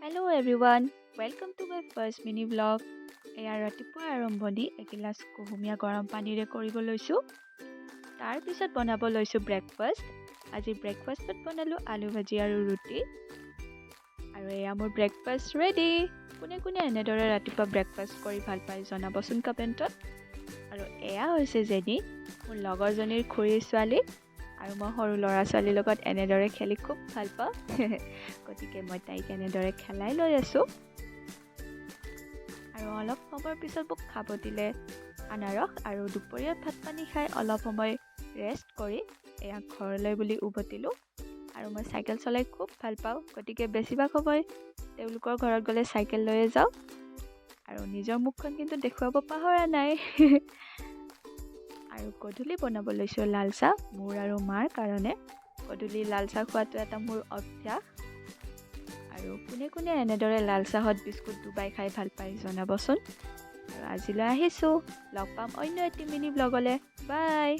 Hello everyone, welcome to my first mini vlog. এয়া ৰাতিপুৱা আৰম্ভণি এগিলাচ কুহুমীয়া গৰম পানীৰে কৰিব লৈছোঁ। তাৰপিছত বনাব লৈছোঁ ব্ৰেকফাষ্ট। আজি ব্ৰেকফাষ্টত বনালোঁ আলু ভাজি আৰু ৰুটি। আৰু এয়া মোৰ ব্ৰেকফাষ্ট ৰেডি। কোনে কোনে এনেদৰে ৰাতিপুৱা ব্ৰেকফাষ্ট কৰি ভাল পায়, জনাবচোন কমেণ্টত। আৰু এয়া হৈছে জেনী, মোৰ লগৰজনীৰ খুৰীৰ ছোৱালী। আৰু মই সৰু ল'ৰা ছোৱালীৰ লগত এনেদৰে খেলি খুব ভাল পাওঁ, গতিকে মই তাইক এনেদৰে খেলাই লৈ আছোঁ। আৰু অলপ সময়ৰ পিছত মোক খাব দিলে আনাৰস। আৰু দুপৰীয়া ভাত পানী খাই অলপ সময় ৰেষ্ট কৰি এয়া ঘৰলৈ বুলি উভতিলোঁ। আৰু মই চাইকেল চলাই খুব ভাল পাওঁ, গতিকে বেছিভাগ সময় তেওঁলোকৰ ঘৰত গ'লে চাইকেল লৈয়ে যাওঁ। আৰু নিজৰ মুখখন কিন্তু দেখুৱাব পাহৰা নাই। আৰু গধূলি বনাব লৈছোঁ লাল চাহ মোৰ আৰু মাৰ কাৰণে। গধূলি লাল চাহ খোৱাটো এটা মোৰ অভ্যাস। আৰু কোনে কোনে এনেদৰে লাল চাহত বিস্কুট ডুবাই খাই ভাল পায়, জনাবচোন। আৰু আজিলৈ আহিছোঁ, লগ পাম অন্য এটি মিনি ব্লগলৈ। বাই।